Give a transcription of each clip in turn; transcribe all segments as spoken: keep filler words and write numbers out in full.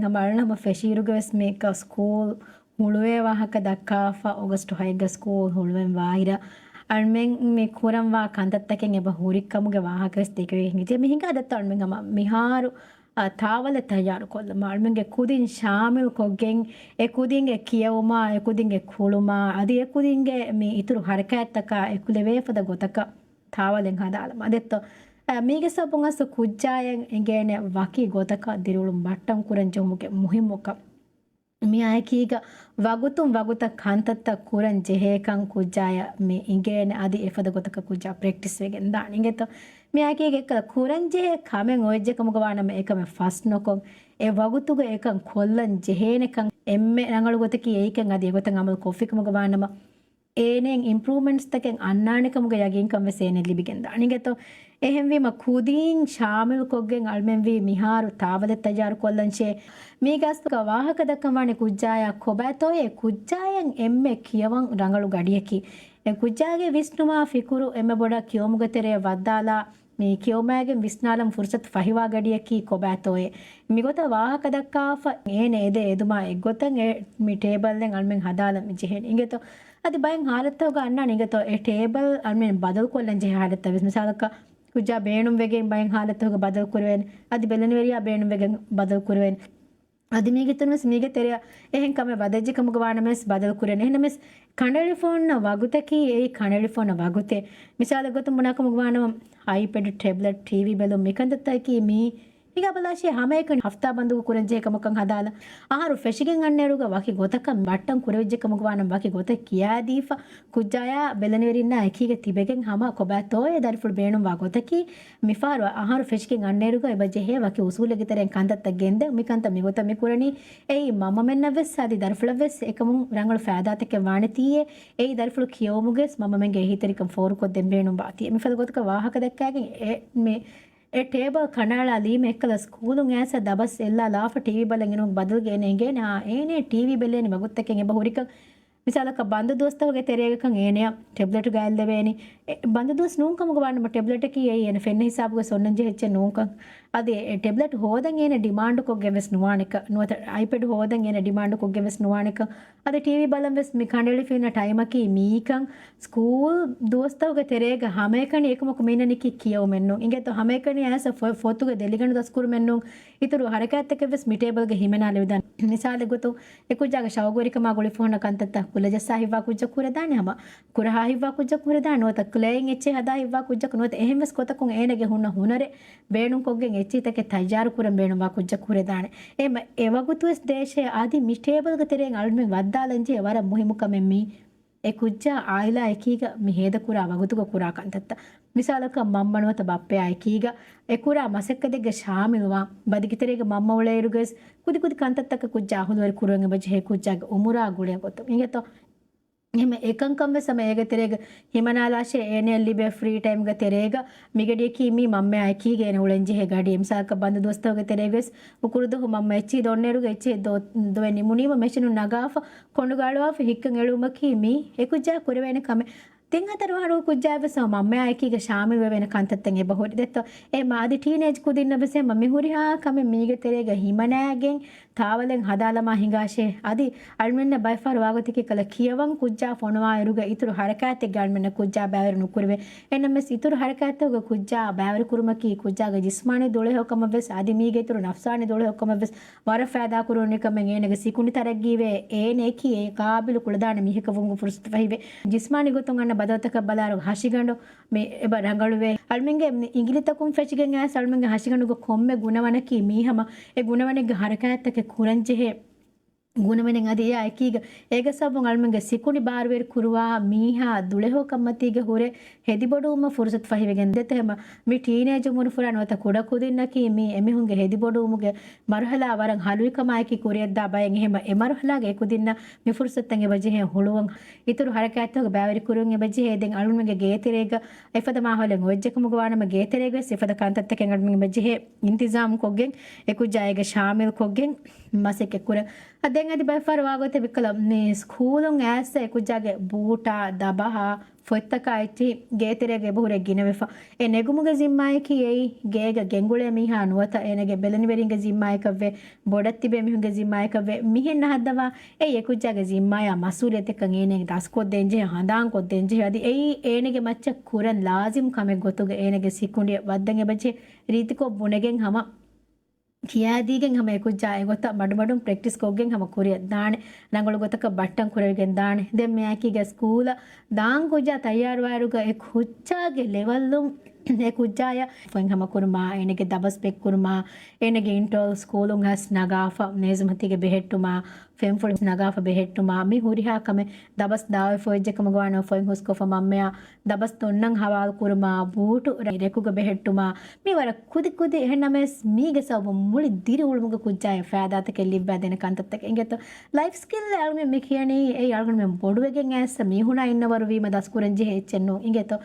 ހަމަ އަޅުނަމަ ފެށީރުގެ ވެސް މި ސްކޫލް ހުޅުވޭ ވާހަކަ ދައްކާފަ، އޮގަސްޓު ހައެއްގަ ސްކޫލް ހުޅުވެން ވާއިރަށް، އަޅުމެން މި ކުރަންވާ ކަންތައްތަކެއް އެބަ ހުރިކަމުގެ ވާހަކަ ވެސް ދެކެވިގެން ހިނގިއްޖެ. މި ހިނގާ ދެއްތޯ އަޅުމެން ހަމަ މިހާރު، އާ، ތާވަލެއް ތައްޔާރު ކޮށްލަމާ، އަޅުމެންގެ ކުދިން ޝާމިލް ކޮށްގެން، އެ ކުދިންގެ ކިޔެވުމާ، އެ ކުދިންގެ ކުޅުމާ، އަދި އެ ކުދިންގެ މި އިތުރު ހަރަކާތްތަކާ އެކުލެވޭ ފަދަ ގޮތަކަށް ތާވަލެއް ހަދާލަމާ. ދެއްތޯ؟ އަ، މީގެ ސަބަބުން އަސް ކުއްޖާއަށް އެނގޭނެ ވަކި ގޮތަކަށް ދިރިއުޅުން ބައްޓަން ކުރަން ޖެހުމުގެ މުހިއްމުކަން. މިއާއެކީގަ ވަގުތުން ވަގުތަށް ކަންތައްތައް ކުރަން ޖެހޭކަން ކުއްޖާޔަށް މި އިނގޭނެ، އަދި އެފަދަ ގޮތަކަށް ކުއްޖާ ޕްރެކްޓިސް ވެގެން ދާނެ. އިނގޭތޯ؟ މިއާއެކީގަ އެއްކަލަ ކުރަން ޖެހޭ ކަމެއް އޮވެއްޖެ ކަމުގަ ވާނަމަ، އެކަމެއް ފަސް ނުކޮށް، އެ ވަގުތުގަ އެކަން ކޮށްލަން ޖެހޭނެކަން އެންމެ ރަނގަޅު ގޮތަކީ އެއީކަން އަދި އެގޮތަށް އަމަލު ކޮށްފި ކަމުގަ ވާނަމަ، އޭނައަށް އިމްޕްރޫވްމަންޓްސްތަކެއް އަންނާނެ ކަމުގެ ޔަގީންކަން ވެސް އޭނައަށް ލިބިގެން ދާނެ. އިނގޭތޯ؟ އެހެންވީމަ ކުދީން ޝާމިލްކޮށްގެން އަޅުމެންވީ މިހާރު ތާވަލެއް ތައްޔާރު ކޮށްލަން ޖެހޭ. މީގަ އަސްލުގަ ވާހަކަ ދައްކަން ވާނެ ކުއްޖާޔާ ކޮބާތޯއޭ؟ ކުއްޖާއަށް އެންމެ ކިޔަވަން ރަނގަޅު ގަޑިއަކީ. އެ ކުއްޖާގެ ވިސްނުމާ ފިކުރު އެންމެ ބޮޑަށް ކިޔެވުމުގެ ތެރެއަށް ވައްދާލާ، މި ކިޔެވުމާގެން ވިސްނާލަން ފުރުސަތު ފަހިވާ ގަޑިއަކީ ކޮބާތޯއޭ؟ މިގޮތަށް ވާހަކަ ދައްކާފަ އޭނަ އެދޭ އެދުމާ އެއްގޮތަށް އެ މި ޓޭބަލްއެއް އަޅުމެން ހަދާލަން މި ޖެހޭނެ. އިނގޭތޯ؟ އަދި ބައެއް ހާލަތުތަކުގަ އަންނާނެ އިނގޭތޯ އެ ޓޭބަލް އަޅުމެން ބަދަލުކޮށްލަން ޖެހޭ ހާލަތްތައް ވެސް. މިސާލަކަށް ކުއްޖާ ބޭނުންވެގެން ބައެއް ހާލަތުތަކުގަ ބަދަލު ކުރެވޭނެ. އަދި ބެލެނިވެރިޔާ ބޭނުންވެގެން ބަދަލު ކުރެވޭނެ. އަދި މީގެ ތުން ވެސް މީގެ ތެރެއަށް އެހެން ކަމެއް ވަދެއްޖެ ކަމުގަ ވާނަމަވެސް ބަދަލު ކުރޭނެ. އެހެންނަމަވެސް ކަނޑައެޅިފަ އޮންނަ ވަގުތަކީ އެއީ ކަނޑައެޅިފަ އޮންނަ ވަގުތެއް. މިސާލެއް ގޮތުން ބުނާ ކަމުގަ ވާނަމަ، އައިޕެޑް، ޓެބްލެޓް، ޓީވީ ބެލުން މިކަންތައްތަކަކީ މީ ހިނގާބަލާށޭ ހަމައެކަނި ހަފްތާ ބަންދުގަ ކުރަންޖެހޭ ކަމަކަށް ހަދާލަން. އަހަރު ފެށިގެން އަންނައިރުގަ ވަކި ގޮތަކަށް ބައްޓަން ކުރެވިއްޖެ ކަމުގަ ވާނަމަ ވަކި ގޮތެއް ކިޔާދީފަ، ކުއްޖާޔާ ބެލެނިވެރިންނާ އެކީގަ ތިބެގެން ހަމަ ކޮބާތޯއޭ ދަރިފުޅު ބޭނުންވާ ގޮތަކީ، މިފަހަރު އަހަރު ފެށިގެން އަންނައިރުގަ އެބަ ޖެހޭ ވަކި އުސޫލެއްގެ ތެރެއިން ކަންތައްތައް ގެންދޭ. މިކަންތައް މިގޮތަށް މި ކުރަނީ. އެއީ މަންމަމެންނަށް ވެސް އަދި ދަރިފުޅަށް ވެސް އެކަމުން ރަނގަޅު ފައިދާތަކެއް ވާނެތީއޭ. އެއީ ދަރިފުޅު ކިޔެވުމުގަވެސް މަންމަމެންގެ އެހީތެރިކަން ފޯރުކޮށްދޭން ބޭނުންވާތީ. މިފަދަ ގޮތަކަށް ވާހަކަ ދައްކާގެން އެ، މި، އެ ޓޭބަލް ކަނޑައަޅާލީމަ އެއްކަލަ ސްކޫލުން އައިސް ދަބަސް އެއްލާ ލާފަ ޓީވީ ބަލަން އިނުމުގެ ބަދަލުގަ އޭނަ އެނގޭނެ، އާ، އޭނަ ޓީވީ ބެލޭނެ ވަގުތުތަކެއް އެބަ ހުރިކަން. މިސާލަކަށް ބަންދު ދުވަސްތަކުގެ ތެރޭގަކަން އޭނަޔަށް ޓެބްލެޓު ގާތްލެވޭނެ. އެ، ބަންދު ދުވަސް ނޫން ކަމުގަ ވާނަމަ ޓެބްލެޓަކީ އެއީ އޭނަ ފެންނަ ހިސާބުގަ އޮންނަން ޖެހޭ އެއްޗެއް ނޫންކަން. އަދި އެ ޓެބްލެޓް ހޯދަން އޭނަ ޑިމާންޑުކޮށްގެން ވެސް ނުވާނެކަން. ނުވަތަ އައިޕެޑް ހޯދަން އޭނަ ޑިމާންޑުކޮށްގެން ވެސް ނުވާނެކަން. އަދި ޓީވީ ބަލަން ވެސް މި ކަނޑައެޅިފަ އިންނަ ޓައިމަކީ މީކަން. ސްކޫލް ދުވަސްތަކުގެ ތެރޭގަ ހަމައެކަނި އެކަމަކު މީނަނިކީ ކިޔެވުމެއްނޫން. އިނގޭތޯ ހަމައެކަނި އައިސް ފޮ-، ފޮތުގެ ދެލިގަނޑު ދަސްކުރުމެއްނޫން. އިތުރު ހަރަކާތްތަކެއް ވެސް މި ޓޭބަލްގަ ހިމެނާލެވިދާނެ. މިސާލެއް ގޮތުން އެ ކުއްޖާގެ ޝައުގުވެރިކަމާ ގުޅިފަ ހުންނަ ކަންތައްތައް ކުލަޖައްސާ ހިއްވާ ކުއްޖަކު ހުރެދާނެ ހަމަ. ކުރަހާ ހިއްވާ ކުއްޖަކު ހުރެދާނެ ނުވަތަ ކްލޭއިން އެއްޗެއް ހަދާ ހިއްވާ ކުއްޖަކު ނުވަތަ އެހެން ވެސް ގޮތަކުން އޭނަގެ ހުންނަ ހުނަރެއް ބޭނުންކޮށްގެން އެއްޗިތަކެއް ތައްޔާރު ކުރަން ބޭނުންވާ ކުއްޖަކު ހުރެދާނެ. އެމަ އެ ވަގުތު ވެސް ދޭށޭ އަދި މި ޓޭބަލްގެ ތެރެއިން އަޅުމެން ވައްދާލަންޖެހޭ ވަރަށް މުހިއްމު ކަމެއް މީ. އެ ކުއްޖާ އާއިލާ އެކީގަ މި ހޭދަކުރާ ވަގުތުގަ ކުރާ ކަންތައްތައް. މިސާލަކަށް މަންމަ ނުވަތަ ބައްޕަޔާ އެކީގަ އެ ކުރާ މަސައްކަތެއްގަ ޝާމިލްވާ. ބަދިގެތެރޭގަ މަންމަ އުޅޭއިރުގަވެސް ކުދިކުދި ކަންތައްތަކަށް ކުއްޖާ އަހުލުވެރި ކުރުވަން އެބަޖެހޭ ކުއްޖާގެ އުމުރާ ގުޅޭ ގޮތުން. އިނގޭތޯ؟ އެހެން އެކަންކަން ވެސް ހަމަ އޭގެ ތެރޭގަ ހިމަނާލާށޭ އޭނަޔަށް ލިބޭ ފްރީ ޓައިމްގެ ތެރޭގަ މިގަޑިއަކީ މީ މަންމަޔާ އެކީގަ އޭނަ އުޅެންޖެހޭ ގަޑިއެއް. މިސާލަކަށް ބަންދު ދުވަސްތަކުގެ ތެރޭގަވެސް އުކުރުދުވަހު މަންމަ އެއްޗިހި ދޮންނައިރުގަ އެއްޗިހި ދޮ-، ދޮވެ ނިމުނީމަ މެޝިނުން ނަގާފަ ކޮނޑުގަ އަޅުވާފަ ހިއްކަން އެޅުވުމަކީ މީ އެ ކުއްޖާ ކުރެވޭނެ ކަމެއް. ތިން ހަތަރު އަހަރު ކުއްޖާ ވެސް މަންމަޔާ އެކީގަ ޝާމިލް ވެވޭނެ ކަންތައްތައް އެބަ ހުރި. ދެއްތޯ؟ އެ މަ-، އަދި ޓީނޭޖް ކުދިންނަށް ވެސް އެ މަ-، މި ހުރިހާ ކަމެއް މީގެ ތެރޭގަ ހިމަނާގެން ތާވަލެއް ހަދާލަމާ ހިނގާށޭ. އަދި އަޅުމެންނަށް ބައެއް ފަހަރު ވާގޮތަކީ ކަލަ ކިޔަވަން ކުއްޖާ ފޮނުވާއިރުގަ އިތުރު ހަރަކާތެއްގަ އަޅުމެންނަށް ކުއްޖާ ބައިވެރި ނުކުރެވޭ. އެހެންނަމަވެސް އިތުރު ހަރަކާތްތަކުގަ ކުއްޖާ ބައިވެރި ކުރުމަކީ ކުއްޖާގެ ޖިސްމާނީ ދުޅަހެޔޮކަމަށް ވެސް އަދި މީގެ އިތުރު ނަފްސާނީ ދުޅަހެޔޮކަމަށް ވެސް ވަރަށް ފައިދާ ކުރެވުނީ ކަމެއް. އޭނަގެ ސިކުނޑި ތަރައްގީވޭ، އޭނަ އެކީ އެ ޤާބިލު ކުޅަދާނަ މީހަކަށް ވުމުގެ ފުރުސަތު ފަހިވޭ. ޖިސްމާނީ ގޮތުން އަންނަ ބަދަލުތަކަށް ބަލާއިރު ހަށިގަނޑު މި އެބަ ރަނގަޅުވޭ. އަޅުމެންގެ އިނގިލިތަކުން ފެށިގެން އައިސް އަޅުމެންގެ ހަށިގަނޑުގެ ކޮންމެ ގުނަވަނަކީ މީ ހަމަ އެ ގުނަވަނެއްގެ ހަރަކާތްތަކެއް ކުރަންޖެހޭ ގުނަވަނެއް. އަދި އެއާ އެކީގަ އޭގެ ސަބަބުން އަޅުމެންގެ ސިކުނޑި ބާރުވެރި ކުރުވާ މީހާ ދުޅަހެޔޮކަންމަތީގަ ހުރެ ހެދިބޮޑުވުމަށް ފުރުސަތު ފަހިވެގެން ދޭތޯ. އެހެމަ މި ޓީނޭޖް އުމުރު ފުރާ ނުވަތަ ކުޑަކުދިންނަކީ މީ އެމީހުންގެ ހެދިބޮޑުވުމުގެ މަރުހަލާ ވަރަށް ހަލުވިކަމާއެކީ ކުރިއަށްދާ ބައެއް. އެހެމަ އެ މަރުހަލާގަ އެކުދިންނަށް މި ފުރުސަތުތައް އެބަޖެހޭ ހުޅުވަން. އިތުރު ހަރަކާތްތަކުގަ ބައިވެރި ކުރުވަން އެބަޖެހޭ. ދެން އަޅުމެންގެ ގޭތެރޭގަ އެފަދަ މާހައުލެއް އޮވެއްޖެކަމުގަ ވާނަމަ ގޭތެރޭގަވެސް އެފަދަ ކަންތައްތަކެއް އަޅުމެން އެބަޖެހޭ އިންތިޒާމް ކޮށްގެން އެކުއްޖާ އޭގަ ޝާމިލް ކޮށްގެން މަސައްކަތް ކުރަން. އަ، ދެން އަދި ބައެއް ފަހަރު ވާގޮތެއް މިކަލަ މި ސްކޫލުން އައިސް އެ ކުއްޖާގެ ބޫޓާ، ދަބަހާ، ފޮތްތަކާ އެއްޗިހި ގޭތެރޭގަ އެބަހުރޭ ގިނަވެފަ. އެ ނެގުމުގެ ޒިންމާއަކީ އެއީ ގޭގަ ގެންގުޅޭ މީހާ ނުވަތަ އޭނަގެ ބެލެނިވެރިންގެ ޒިންމާއަކަށްވޭ، ބޮޑަށް ތިބޭ މީހުންގެ ޒިންމާއަކަށްވޭ. މިހެން ނަހައްދަވާ އެ އެ ކުއްޖާގެ ޒިންމާޔާ މަސްއޫލިއްޔަތެއްކަން އޭނަ ދަސްކޮށްދޭންޖެހޭ، ހަނދާންކޮށްދޭންޖެހޭ. އަދި އެއީ އޭނަގެ މައްޗަށް ކުރަން ލާޒިމް ކަމެއް ގޮތުގަ އޭނަގެ ސިކުނޑިއަށް ވައްދަން އެބަޖެހޭ ރީތިކޮށް ބުނެގެން ހަމަ ކިޔާދީގެން ހަމަ އެ ކުއްޖާ އެގޮތަށް މަޑުމަޑުން ޕްރެކްޓިސް ކޮށްގެން ހަމަ ކުރިއަށް ދާނެ. ރަނގަޅު ގޮތަކަށް ބައްޓަން ކުރެވިގެން ދާނެ. ދެން މިއާއެކީގަ ސްކޫލަށް ދާން ކުއްޖާ ތައްޔާރުވާއިރުގަ އެ ކުއްޖާގެ ލެވަލުން އެ ކުއްޖާޔަށް ފޮތް ހަމަކުރުމާ، އޭނަގެ ދަބަސް ޕެކްކުރުމާ، އޭނަގެ އިންޓަރނަލް ސްކޫލުން އައިސް ނަގާފަ، ނޭޒުމަތީގެ ބެހެއްޓުމާ، ފެންފުޅު ނަގާފަ ބެހެއްޓުމާ، މި ހުރިހާ ކަމެއް ދަބަސް ދާއިފު އެއްޗެއް ކަމަށް ވާނެ ފޮތް ހުސްކޮށްފަ މަންމަޔާ ދަބަސް ދޮންނަން ހަވާލު ކުރުމާ، ބޫޓު ރެ-، ރެކުގަ ބެހެއްޓުމާ، މި ވަރަށް ކުދި ކުދި. އެހެންނަމަވެސް މީގެ ސަބަބުން މުޅި ދިރިއުޅުމުގެ ކުއްޖާއަށް ފައިދާތަކެއް ލިއްބައިދޭނެ ކަންތައްތަކެއް އިނގޭތޯ. ލައިފް ސްކިލް އަޅުގަނޑު މި ކިޔަނީ އެއީ އަޅުގަނޑުމެން ބޮޑުވެގެން އައިސް މީހުނާ އިންނަވަރު ވީމަ ދަސްކުރަން ޖެހޭ އެއްޗެއް ނޫން އިނގޭތޯ.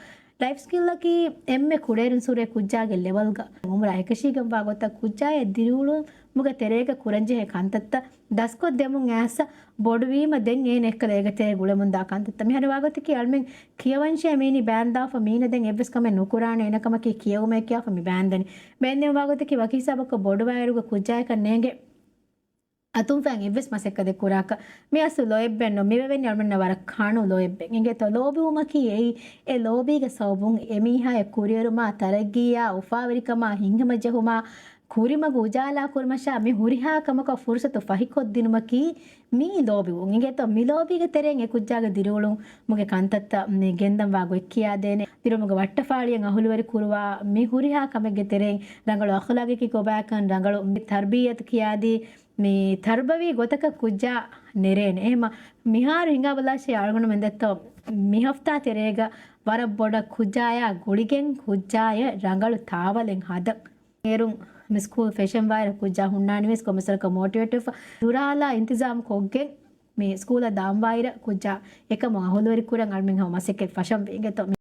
ލައިފް ސްކިލްއަކީ އެންމެ ކުޑައިރުން ސުރެ ކުއްޖާގެ ލެވަލްގަ އުމުރާ އެކަށީގެންވާ ގޮތަށް ކުއްޖާއެއް ދިރިއުޅުމުގެ ތެރޭގަ ކުރަންޖެހޭ ކަންތައްތައް ދަސްކޮށްދެމުން އައިސް ބޮޑުވީމަ ދެން އޭނަ އެއްކަލަ އޭގެ ތެރޭ ގުޅެމުންދާ ކަންތައްތައް. މިހާރު ވާގޮތަކީ އަޅުމެން ކިޔަވަންށޭ މީނީ ބާންދާފަ މީނަ ދެން އެއްވެސް ކަމެއް ނުކުރާނެ އޭނަ ކަމަކީ ކިޔެވުމޭ ކިޔާފަ މި ބާންދަނީ. ބޭންދެން ވާގޮތަކީ ވަކި ހިސާބަކަށް ބޮޑުވާއިރުގަ ކުއްޖާއަކަށް ނޭނގެ އަތުންފައިން އެއްވެސް މަސައްކަތެއް ކުރާކަށް. މި އަސްލު ލޯތްބެއް ނޫން. މިވެވެނީ އަޅުމެންނަށް ވަރަށް ކާނޫ ލޯތްބެއް. އިނގޭތޯ ލޯބިވުމަކީ އެއީ އެ ލޯބީގެ ސަބަބުން އެމީހާއެއް ކުރިއެރުމާ، ތަރައްގީއާ، އުފާވެރިކަމާ، ހިތްހަމަޖެހުމާ، ކުރިމަގު އުޖާލާ ކުރުމަށާ މި ހުރިހާ ކަމަކަށް ފުރުސަތު ފަހިކޮށްދިނުމަކީ މީ ލޯބިވުން. އިނގޭތޯ މި ލޯބީގެ ތެރެއިން އެ ކުއްޖާގެ ދިރިއުޅުމުގެ ކަންތައްތައް މި ގެންދަންވާ ގޮތް ކިޔާދޭނެ. ދިރިއުޅުމުގެ ވައްޓަފާޅިއަށް އަހުލުވެރި ކުރުވާ މި ހުރިހާ ކަމެއްގެ ތެރެއިން ރަނގަޅު އަޚުލާގެކި ކޮބާކަން، ރަނގަޅު މި ތަރްބިއްޔަތު ކިޔާދީ، މި ތަރުބަވީ ގޮތަކަށް ކުއްޖާ ނެރޭނެ. އެހެމަ މިހާރު ހިނގާބަލާށޭ އަޅުގަނޑުމެން ދެއްތޯ މި ހަފްތާ ތެރޭގަ ވަރަށް ބޮޑަށް ކުއްޖާޔާ ގުޅިގެން ކުއްޖާޔަށް ރަނގަޅު ތާވަލެއް ހަދަން. އޭރުން މި ސްކޫލް ފެށެން ވާއިރަށް ކުއްޖާ ހުންނާނިވެސް ކޮމިސަރަކަށް މޯޓިވޭޓް ވެފަ ދުރާލާ އިންތިޒާމް ކޮށްގެން މި ސްކޫލަށް ދާންވާއިރަށް ކުއްޖާ އެކަމު އަހުލުވެރި ކުރަން އަޅުމެން ހަމަ މަސައްކަތް ފަށަން ވޭ. އިނގޭތޯ މި